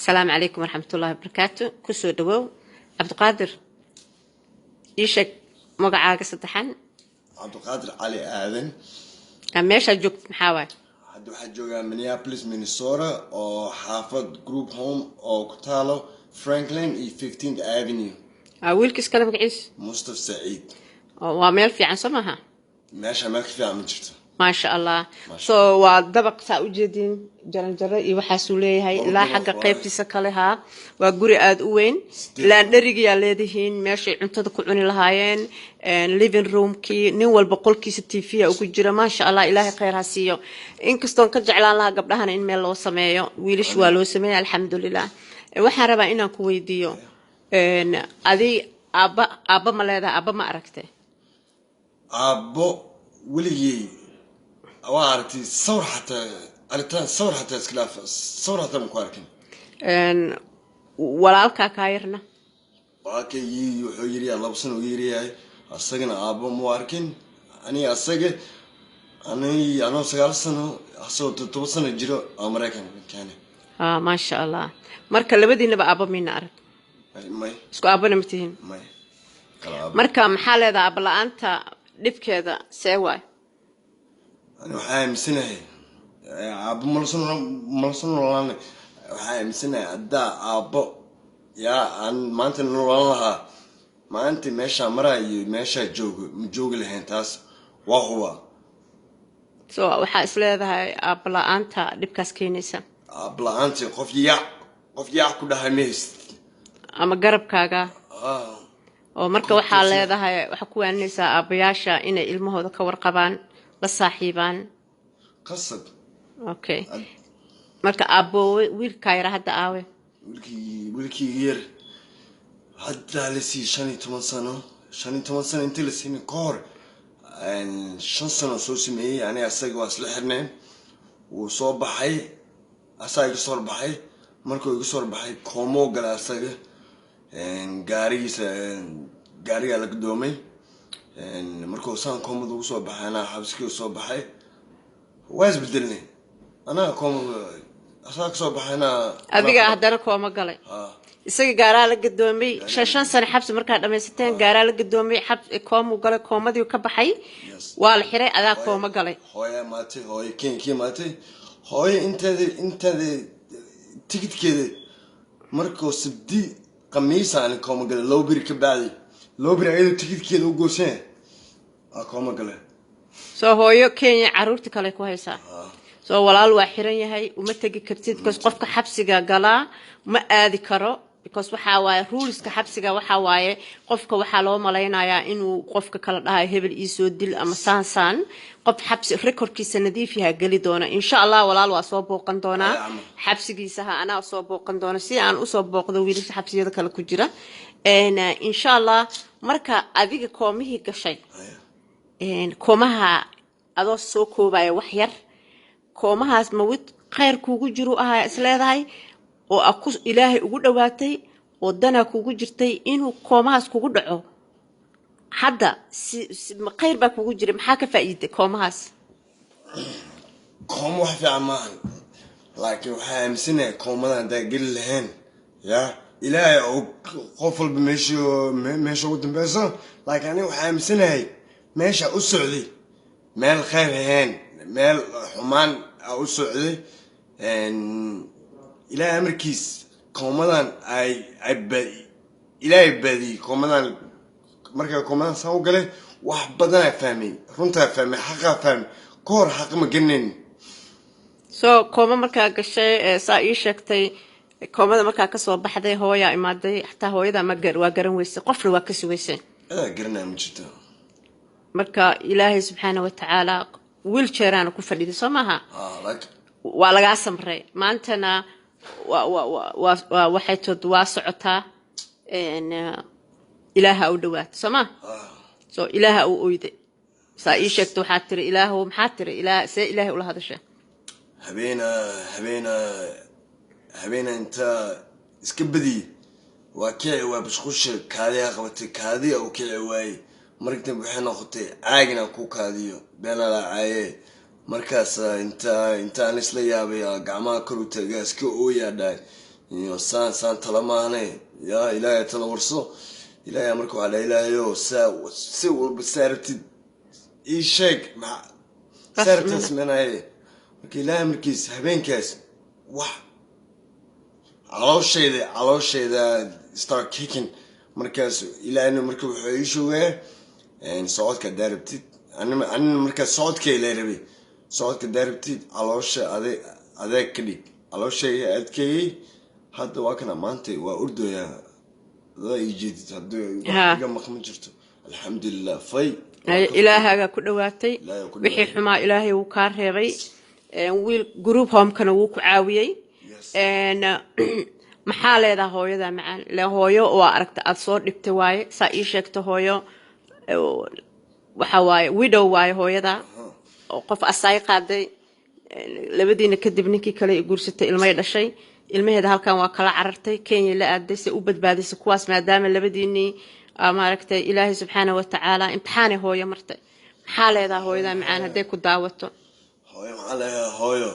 Asalaamu calaykum waraxmatullahi wabarakaatu. Kusoo dhawow, Cabdiqaadir. Ii sheeg magacaaga saddexan. Cabdiqaadir Cali Aadan. Meeshaad joogtid maxaa waay? Hadda waxaa joogaa Minneapolis, Minnesota, oo xaafad group home oo ku taalo Franklin iyo 15th Avenue. Wiilkiis kale magaciis? Mustaf Saciid. Waa meel fiican, soo maaha? Meesha meel ka fiican ma jirto. Maasha Allah. So waa dabaq, saa ujeedin, jaranjaro iyo waxaasuu leeyahay ilaa xagga qeybtiisa kale. Haa, waa guri aada u weyn. Laundry-giyaa leedihiin, meeshay cuntada ku cuni lahaayeen, living roomkii, nin walba qolkiisa TV ugu jira. Maasha Allah, Ilaahay khayr ha siiyo. Inkastoon ka jeclaan lahaa gabdhahana in meel loo sameeyo, wiilashu waa loo sameeya, alxamdulilah. Waxaan rabaa inaan ku weydiiyo, adi aabba aabba ma leedahay? Aabba ma aragtay? Aabbo weligey waa aragtay sawir, xataa aritaan sawir, xataa iskhilaaf sawir xataa ma ku arkin. Walaalkaa kaa yarna? Walaalkaygii wuxuu yiriyaa 2 sano uu yiriyahay. Asagana aabbo mu arkin. Aniga asaga ani anoo 9 sano, asagoo 7 sano jiro oo Maraykanka keene. Maasha Allah. Marka labadiinaba aabba mayna arag? May. Isku aabbana ma tihiin? May, kala aabbo. Marka maxaa leedahay, aabba la-aanta dhibkeeda see waay? Ani waxaa aaminsanahay aabbo malaso noolaan. Waxaa aaminsanahay haddaa aabbo yaa aan maanta noolaan lahaa, maanta meeshaa maraa iyo meeshaa joogo ma joogi lahayn. Taas waa hubaa. So waxaa is leedahay aabba la-aanta dhibkaas keenaysa? Aabbo la-aantii qof yaac ku dhahay ma haystid. Ama garabkaaga oo marka waxaa leedahay, waxaa ku waaninaysaa aabbayaasha inay ilmahooda ka warqabaan, la saaxiibaan. Qasab. Okay, marka aabboowe, wiilkaa yara hadda aawe? Wiilkii yar haddaa la siiyey 15 sano. 15 sano intii la siinin ka hor, 5 sano soo sameeyey. Aniga asaga waa isla xirneen. Wuu soo baxay, asaa iga soo horbaxay. Markuu iga soo horbaxay, koomoo gala asaga. Gaarigiisa gaarigaa la gudoomay. Markuu saan koomada ugu soo baxay, anaa xabiskii soo baxay. Waa isbedelnay. Anaa koomada asaa ka soo baxay, anaa. Adiga haddana kooma galay? Ha. Isaga gaaraa la gadoomay. Shan sano xabsi markaa dhamaysateen, gaaraa la gadoomay, xab koomuu galay, koomadii ka baxay. Waa la xiray, adaa kooma galay. Hooya maatay, hooyo Kenya ka imaatay. Hooyo inteeda tikidkeeda markuu Sabdi Khamiisa ani kooma galay, 2 beri ka bacdi, 2 beri ayadoo tikidkeeda u goosan aa kooma galay. Soo hooyo Kenya caruurta kale ku haysaa. Soo walaal waa xiran yahay, uma tegi kartid, because qofka xabsiga galaa ma aadi karo, because waxaa waaye ruleska xabsiga. Waxaa waaye qofka waxaa loo malaynayaa inuu qofka kala dhahayo hebel iisoo dil ama saan saan. Qof xabsi recordkiisa nadiif yaha geli doona, insha Allah. Walaal waa soo booqan doonaa xabsigiisa. Ha, anaa soo booqan doona si aan usoo booqdo wiilasha xabsiyada kale ku jira, insha Allah. Marka adiga koomihii gashay, koomaha adoo soo koobaya wax yar, koomahaas ma wid khayr kuugu jiru ahaa is leedahay oo a ku Ilaahay ugu dhowaatay oo danaa kugu jirtay inuu koomahaas kugu dhaco? Hadda si khayr baa kugu jiray? Maxaa ka faa'iiday koomahaas? Kooma wax fiican maahan, laakiin waxaa aaminsanahay koomadan haddaa geli lahayn, ya Ilaahay oo qof walba meesha ugu dambeyso. Laakiin aniga waxaa aaminsanahay meesha u socday meel khayr ahayn, meel xumaan a u socday. Ilaahay amarkiis koomadan ay Ilaahay badiyey koomadan. Markaa koomadan saan u galay, wax badanaa fahmay, runtaa fahmay, xaqaa fahmay. Ka hor xaqa ma garanayn. Soo kooma markaa gashay, saa ii sheegtay, koomada markaa kasoo baxday, hooyaa imaaday. Xataa hooyadaa ma waa garan weysay, qofna waa kasi weysay. Adaa garanaya ma jirto. Marka Ilaahay subxaana watacaala, wheelchairaana ku fadhiday, soo maaha? Like. Waa lagaa samray. Maantana waa waxay tood waa socotaa. Ilaaha u dhawaato, soo ma? So Ilaaha u oyday, saa ii sheegta. Waxaa tiri Ilaahu, maxaa tiri ilaah, see Ilaahay ula hadashay? Habeena intaa iska badiyey, waa kici, waa bashqusha, kaadiyaa qabatay, kaadiya uu kici waayey. Marka dambe waxay noqotay caagina ku kaadiyo, beenalaa caaye. Markaas intaan isla yaabay, gacmaha kor u taagaa, iska ooyaa, dhahay. Iyo saan saan tala maahane, yaa Ilaahay tala warso. Ilaahay marka waxaa dhahay, Ilaahayow, saa si walba saa rabtid ii sheeg, maxaa saa rabtaa samaynaye. Marka Ilaahay markiis habeenkaas wax calooshayda start kicking. Markaas Ilaahayna marka wuxuu ii sheegaya socodka haddaa rabtid. Anina markaas socodka ilaa rabay, socodka haddaa rabtid caloosha adeeg ka dhig. Calooshayga adkeeyey. Hadda waa kana, maanta waa ordoyaa, adaa ii jeedid. Haddii wax iga maqma jirto, alxamdulilah, fay. Ilaahaagaa ku dhawaatay. Ilaahay ku wixii dhawaatay. Xumaa Ilaahay wuu kaa reebay. Wiil group homekana wuu ku caawiyey. Maxaa leedaha hooyada macaan ile? Hooyo waa aragta aad soo dhibtay waaye, saa ii sheegta. Hooyo waxa waaye widow waaye hooyada, oo qof asaay qaaday. Labadiina kadib ninkii kale i guursatay, ilmay dhashay. Ilmaheeda halkan waa kala carartay, Kenya la aaday si u badbaadisay kuwaas, maadaama labadiinii maaragtay Ilaahay subxaana wa tacaala imtixaanay hooyo martay. Maxaa leedaha hooyada macaan hadday ku daawato? Hooyo maxaa leeyahay? Hooyo,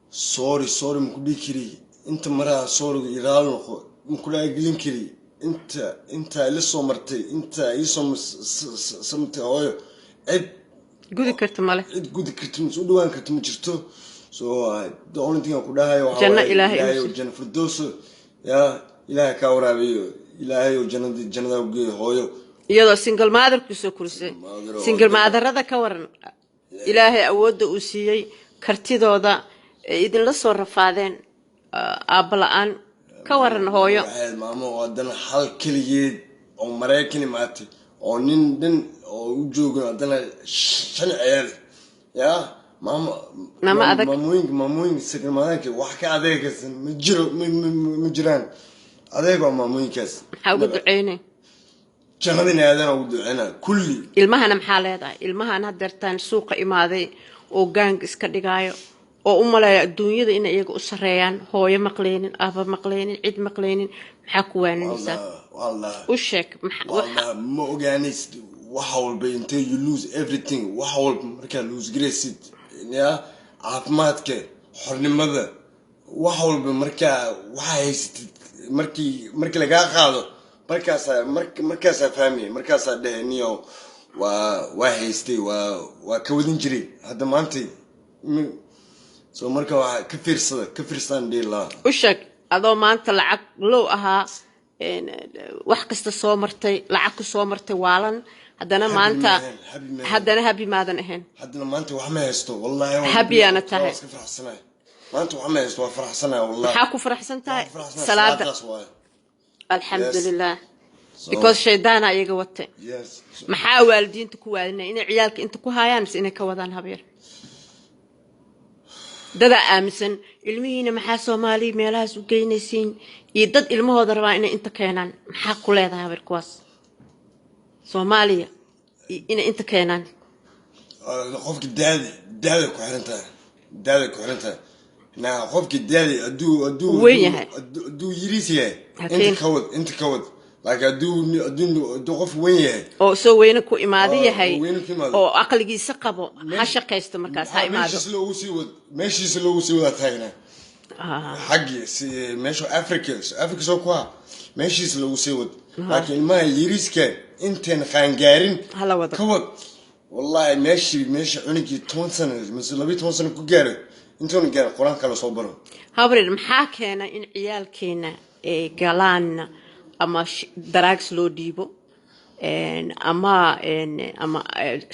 sorry, sorry maku dhihi kari. Inta maraha sorryga iraal noqo maku gelin kari. Inta intaa ila soo martay, inta iisoo samtay hooyo, cid gudi karta male. Cid gudi karta mise u dhawaan karta ma jirto. So the only thing aan ku dhahayo waxaa Janno waaye, Ilaahay Ilaahay inuu oo janno firdowso yaa Ilaahay kaa waraabiyo, Ilaahay oo jannada jannada u geeyo hooyo. Iyadoo single mother kusoo korisay. Mother oo Single motherada ka waran? Ilaahay awoodda uu siiyey, kartidooda ay idinla soo rafaadeen, aabba la-aan, ka waran hooyo? Waxay maamo oo haddana hal keligeed oo Maraykan imaatay oo nin dhan oo u joogo, haddana shan ciyaal, yaa maamo. Maamo adag. Maamooyinka single motherka wax ka adeegaysan ma jiro, ma jiraan. Adeeg waa maamooyinkaas. Maxaa uga duceynay? Jannadina aadana ugu duceynaa kulli. Ilmahana maxaa leedahay? Ilmahan hadeertaan suuqa imaaday oo gang iska dhigaayo oo u maleeya adduunyada inay iyaga u sareeyaan, hooyo maqlaynin, aaba maqlaynin, cid maqlaynin, maxaa ku waaninaysaa? Wallah. U sheeg Wallah, ma ogaanaysid waxa walba until you lose everything. Waxa walba markaa lose garaysid, ya caafimaadka, xornimada, wax walba markaa waxaa haysatid markii lagaa qaado, markaasaa fahmaya, markaasaa dhehe, niyo waa haystay, waa ka wadan jiray. Hadda maanta so marka waxaa ka fiirsada, ka fiirsadaan dhihi lahaa. U sheeg adoo maanta lacag low ahaa, wax kasta soo martay, lacag ku soo martay waalan, haddana Happy maanta maahan, happy maahan. Haddana happy maadan ahayn. Haddana maanta wax ma haysto, wallahi. Happy aana tahay. Waa iska faraxsanahay maanta. Wax ma haysto, waa faraxsanahay, wallahi. Maxaa ku faraxsan tahay? Waan faraxsanahay. Salaada. Salaadaas waaye. Alxamdulilah. So, because shaydaana iyaga watay. Yes. Maxaa waalidiinta ku waadinaya? Inay ciyaalka inta ku haayaan mise inay ka wadaan? Habeer dadaa aaminsan ilmihiina maxaa Soomaaliya meelahaas u geynaysiin, iyo dad ilmahooda rabaa inay inta keenaan, maxaa ku leedahay habeer kuwaas Soomaaliya inay inta keenaan? Qofka daada ku xiran tahay, daada ku xiran tahay naa. Qofka daadi hadduu Weyn yahay. Hadduu yiriis yahay, Ha inta keen. ka wad, inta ka wad. Laakiin hadduu qof weyn yahay oo soo weyne ku imaada oo yahay, weyne ku imaado. Oo aqligiisa qabo, ha shaqaysto markaas, ha imaado. Meeshiis loogu sii wad, meeshiisa loogu sii wadaa taagnaa. Xaggii si meesha Africa soo ku ha, meeshiisa loogu sii wad. Laakiin ilmaha yiriiska inteen qaangaarin Hala wado. ka wad, wallahi. Meesha cunugii 10 sano mise 12 sano ku gaaro, intuuna gaarin Qur-aan kale soo baro. Habrir, maxaa keena in ciyaalkeena ay galaan ama drugs loo dhiibo, ama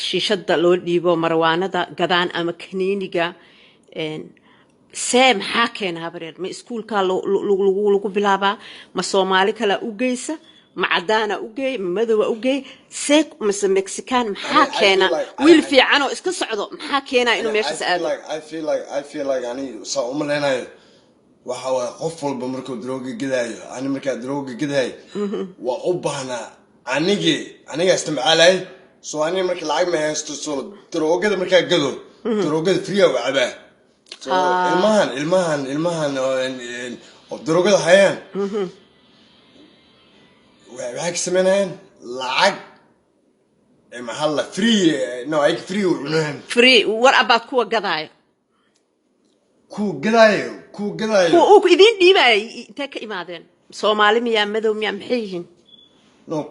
shiishada loo dhiibo, marwaanada gadaan ama kaniiniga? See maxaa keena, habreer? Ma iskuulkaa lagu bilaabaa? Ma Soomaali kalaa u geysa? Ma cadaana u geey? Ma madowa u geey? See mise Mexican? Maxaa I feel keena? Wiil fiican oo iska socdo, maxaa keenaa inuu meeshaas aado? I feel like ani saa uma leenayo. Waxa waaye, qof walba markuu darooga gadaayo, ani markaa darooga gadaayo waa u baahnaa. Anigaa isticmaalay. So aniga marka lacag ma haysto, so daroogada markaa gado, daroogada free u cabaa. So ilmahan oo daroogada hayaan waxay ka sameynayaan lacag, maxaa la free, no, ay free u cunaan. Free war abaad kuwa gadaayo. Kuwa gadaayo, kuwa gadaayo. Kuwa uu idiin dhiibaayay intee ka imaadeen? Soomaali miyaa, madow miyaa, maxay yihiin? No,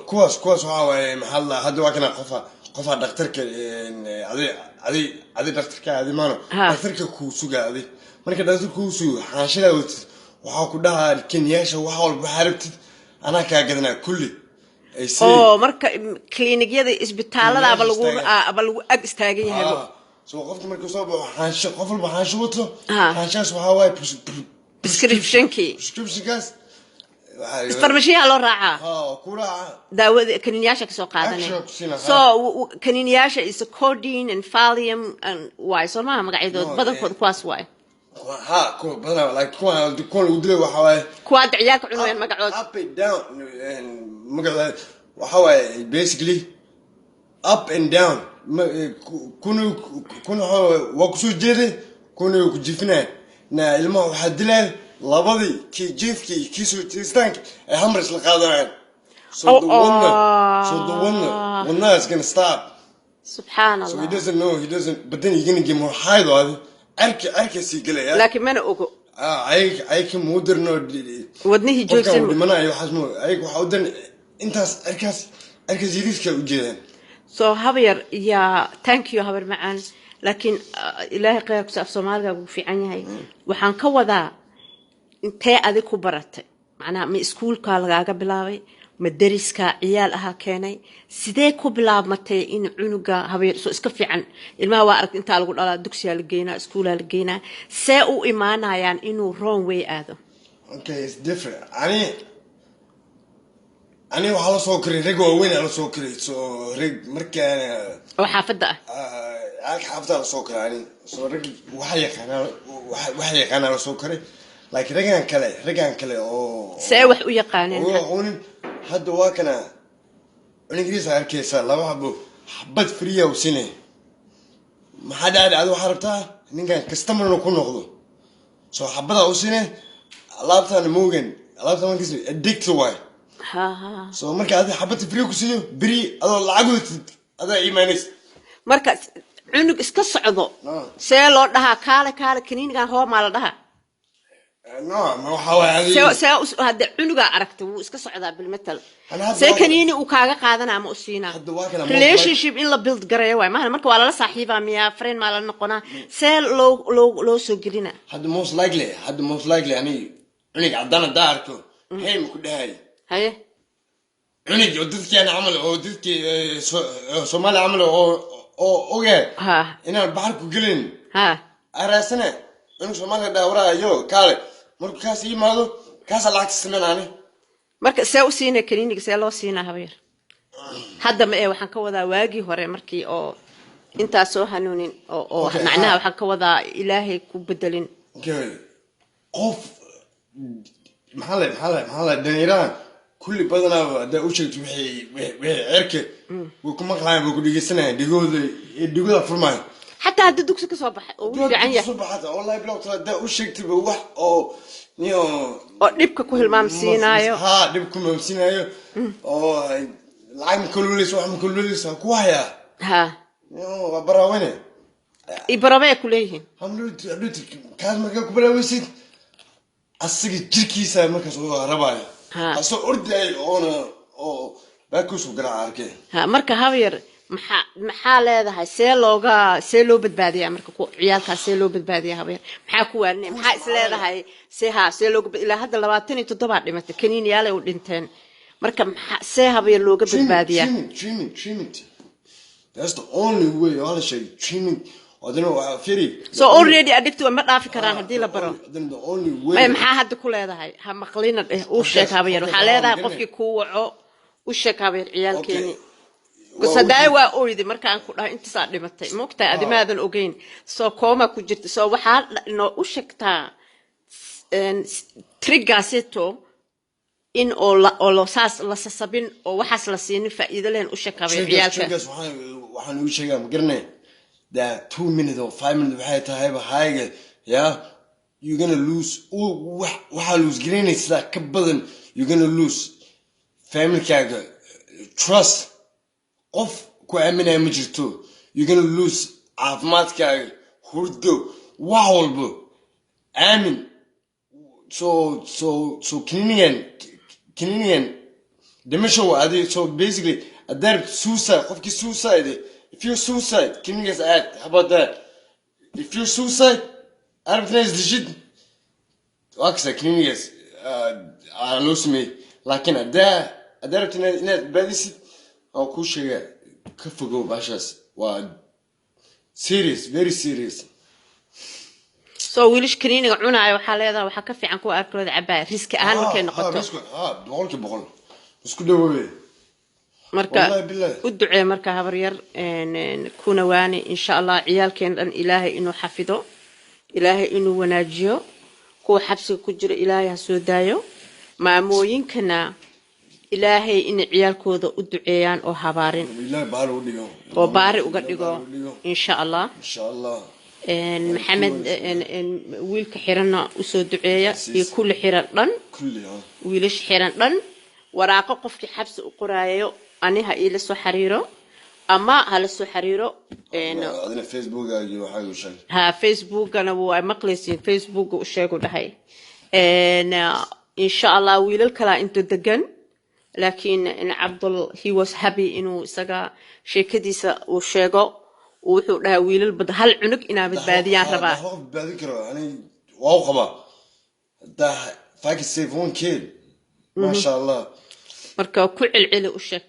kuwaas waxaa waaye, maxaa la, hadda waa kana qofa dhakhtarka, adi dhakhtarka adi maano. Dhakhtarka kuu sugaa adi. Marka dhakhtarka kuu sugo, xaashadaa watid, waxaa ku dhahaa kenyaasha wax walba waxaa rabtid anaa kaa gadanaa kulli ay say. Oo marka kliinigyada, isbitaaladaaba lagu Istaagan. Aba lagu ag istaagan yahay. So qofka markuu soo baxo, xaansho, qof walba xaansho wato. Xaanshahaas waxaa waaye prescriptionkii. Prescriptionkaas Farmashiyaha loo raacaa. Ha, ku raaca. Daawada kaniiniyaasha kasoo qaadanay. Extra ku siina, ha. So kaniiniyaasha is codeine and Valium and waay, soo maaha magacyadood? No, Badankood kuwaas waay. Ha, kuwa badanaa, like kuwan lagu dilay waxaa waaye Kuwa hadda ciyaalka cunayaan magacood? Up and down magacooda waxaa waaye basically up and down. Kuna waxaa waaye waa kusoo jeeday, kuna waa ku jiifinaya na ilmaha waxaa dilaya labadii, kii jiifkii iyo kii soo jeestaanka ay hamar isla qaadanayaan. So Oh, the wadna, so the wadna is gonna stop. Subxaan So he Allah. doesn't know, he doesn't, but then you're gonna get more high though. Cirka cirka sii gelaya. Laakiin mana ogo. Ah, ayag muu dirno. Wadnihii Qofkan joogsan. uu dhimanayo waxaas mu ayag waxaa u diran intaas cirkaas yariiska u jeedaan. So habayar yaa, thank you habar macaan, laakiin Ilaahay khayrkusa, af Soomaaliga wuu fiican yahay. Waxaan ka wadaa, intee adig ku baratay? Macnaha, ma iskuulkaa lagaaga bilaabay, ma deriskaa ciyaal ahaa keenay? Sidee ku bilaabmatay in cunuga habayar soo iska fiican? Ilmaha waa aragta, intaa lagu dhalaa, dugsiyaa la geynaa, iskuulaa la geynaa, see u imaanayaan inuu wrong way aado? Okay, it's different. Ani waxaa la soo koray rag waaweyn aa la soo koray. So rag markaan Oo xaafadda ah. Aalka xaafadda la soo koray ani. So rag waxa yaqaanaa la soo koray. Laakiin raggan kale oo See wax u yaqaaneen? Oo aqoonin. Hadda waa kana cunugriisa arkaysa, laba xabo, xabad free u sinay. Maxaa dhacay? Adi waxaa rabtaa ninkan customerna ku noqdo, soo xabadaa u sinay, alaabtaana moogan, alaabta markiis addict waay. Ha ha. So marka adi xabadta free ku siiyo, beri adoo lacag wadatid adaa iimaanaysa. Marka cunug iska socdo, see loo dhahaa "kaale, kaale, kaniinigan hoo" maa la dhahaa? No, ma waxaa waay adi See hadde cunugaa aragtay, wuu iska socdaa bilmetal. Ana hadda See kaniini uu kaaga qaadanaa ama u siinaa? Hadda waa kana Relationship in la build gareeyo waay maha? Marka waa lala saaxiibaa miyaa, friend maa lala noqonaa? See loo soo gelina? Hadda most likely ani cunug caddaan haddaa arko, "Hey," ma ku dhahay. Haye. Cunug oo dadkeena camal, oo dadkii Soomaali camal oo ogaa inaan baxar ku gelin araasane, cunug Soomaaliga dhaawaraa yo kaale, markuu kaas yimaado, kaasaa lacagta sameyn ani. Marka see u siinay kaniiniga? See loo siinaa habayar? Hadda ma ee, waxaan ka wadaa waagii hore, markii oo intaas soo hanuunin oo Okay, macnaha ha. waxaan ka wadaa Ilaahay ku bedelin. Okay, qof maxaa le dhalinyaradan kulli badanaa haddaa u sheegto wixii cerka, way ku maqlayaan, way ku dhegeysanayaan, dhegooda dhegooda furmaayo. Xataa haddii dugsi ka soo baxay oo uu fiican yahay? Soo baxata, wallahi bilow tala, haddaa u sheegtayba wax oo niyo Oo dhibka ku hilmaamsiinaayo. Ha, dhib ku hilmaamsiinaayo, oo lacag ma kaluleysa, wax ma kaluleysa ku hayaa. Niyo waa baraawene. Ibarabay ku leeyihiin. Hamdhuti kaas markaa ku baraaweysid, asaga jirkiisa markaas uu rabaayo. Asoo ordaay oona oo baakuusu garaaca arkeen. Ha, marka habyar, maxaa leedahay? See loo badbaadiyaa marka ku ciyaalkaas? See loo badbaadiyaa habyar? Maxaa ku waaninay? Maxaa is leedahay? See ha see looga ilaa hadda 27 dhimatay, kaniiniyaalay u dhinteen. Marka maxaa, see habyar looga badbaadiyaa? Treatment, treatment, treatment, that's the only way. Waa la sheegay treatment. Adina waa firi. So already addict ma dhaafi karaan haddii la baro? Then the only way. May, maxaa hadda ku leedahay? Ha maqlina dheh, uu sheeg habyar. Waxaa leedahay qofkii kuu waco, u sheeg habyar ciyaalkeeni. Sadaay waa oydi markaan ku dhahay intaasaa dhimatay, maogtahay? Adimaadan ogeyn, soo kooma ku jirta. Soo waxaa noo u sheegtaa trigaaseto in oo la saas la sasabin oo waxaas la siinin, faa'iido lehen u sheeg habyar ciyaalka. Triggers waxaan ugu sheegaa, ma garanay, that 2 minutes or 5 minutes waxay tahayba hayga, yeah, you're gonna lose. Waxaa lose garaynaysaa ka badan. You're gonna lose familykaaga trust, qof ku aaminaya ma jirto. You're gonna lose caafimaadkaaga, hurdo, wax walbo. Aamin. So kaninigan dhimasho waa adi. So basically, haddaa rabtid suicide, qofkii suicide, if you're suicide, kaninigaas aad. How about that? If you're suicide, aad rabtid inaad isdishid, waa kasa kaninigaas aa loo sameeyey. Laakiin haddaa rabtid inaad badbaadisid, waa kuu sheega, ka fogow baashaas. Waa serious, very serious. So wiilasha kaniiniga cunaaya waxaa leedahay waxaa ka fiican kuwa alcoholada cabaya, risk ahaan markay noqoto. 100% isku dhawoobe. Marka Wallahi billahi. u ducee marka habaryar kuna waani. Insha Allah ciyaalkeen dhan Ilaahay inuu xafido, Ilaahay inuu wanaajiyo, kuwa xabsiga ku jira Ilaahay ha soo daayo. Maamooyinkana Ilaahay inay ciyaalkooda u duceeyaan oo habaarin. Ilaahay baari u dhigo. Oo baari uga dhigo. Baari u dhigo. Insha Allah. Insha Allah. Maxamed, wiilka xiranna usoo duceeya iyo kulli xiran dhan. Kulli ha. Wiilasha xiran dhan, waraaqo qofkii xabsi u qoraayo ani ha iila soo xiriiro ama hala soo xiriiro. Adina Facebookaagi waxaa u sheeg. Ha, Facebookana waa maqlaysiin, Facebooka u sheegu dhahay. Insha Allah wiilal kalaa inta degan, laakiin Cabdul, he was happy inuu isaga sheekadiisa uu sheego. Wuxuu dhahaa wiilal bad hal cunug inaa badbaadiyaan rabaa. Qof badbaadin karo ani waa u qabaa. Haddaa, if I could save one kid, masha Allah. Marka ku celceli, u sheeg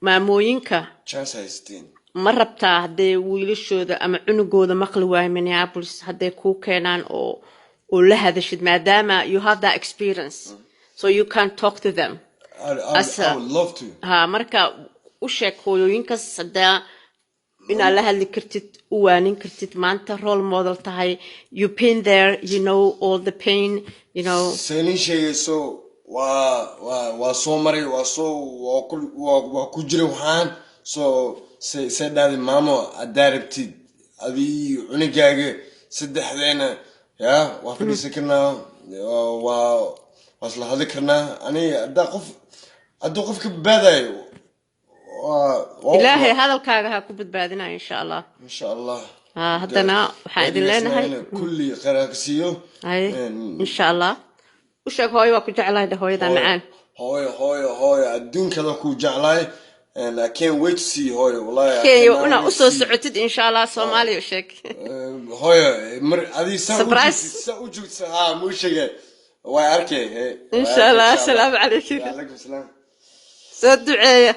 maamooyinka. Chance haysatiin. Ma rabtaa hadday wiilashooda ama cunugooda maqli waayo Minneapolis, hadday kuu keenaan oo la hadashid, maadaama you have that experience, so you can talk to them? I would love to. Ha, marka u sheeg hooyooyinkaas haddaa inaad la hadli kartid, u waanin kartid, maanta role model tahay. You been there, you know all the pain. Saynin sheegayso, waa soo maray, waa soo waa ku waa ku jiray. Waxaan soo say dhahday maamo, haddaa rabtid adii cunugaaga saddexdeena ya waa fadhiisan karnaa, waa isla hadli karnaa. Ani haddaa qof, hadduu qof ka badbaadayo, waa Ilaahay hadalkaaga ha ku badbaadinayo, insha Allah. Insha Allah. Ha, haddana waxaan idin leenahay kulli khayr ha ka siiyo. Haye, insha Allah. U sheeg hooyo waa ku jeclahay dhe, hooyada macaan. Hooyo, hooyo, hooyo, adduunkada ku jeclahay and I can't wait to see you, hooyo, wallahi I Kenya cannot inaa wait to usoo see you. socotid, insha Allah, Soomaaliya u sheeg. Hooyo, mar adii saa u Surprise. joogtid, saa u joogtid, ha muu sheege, way arkay, Insha Allah. Asalaamu calaykum. Calaykum salaam. Soo duceeya.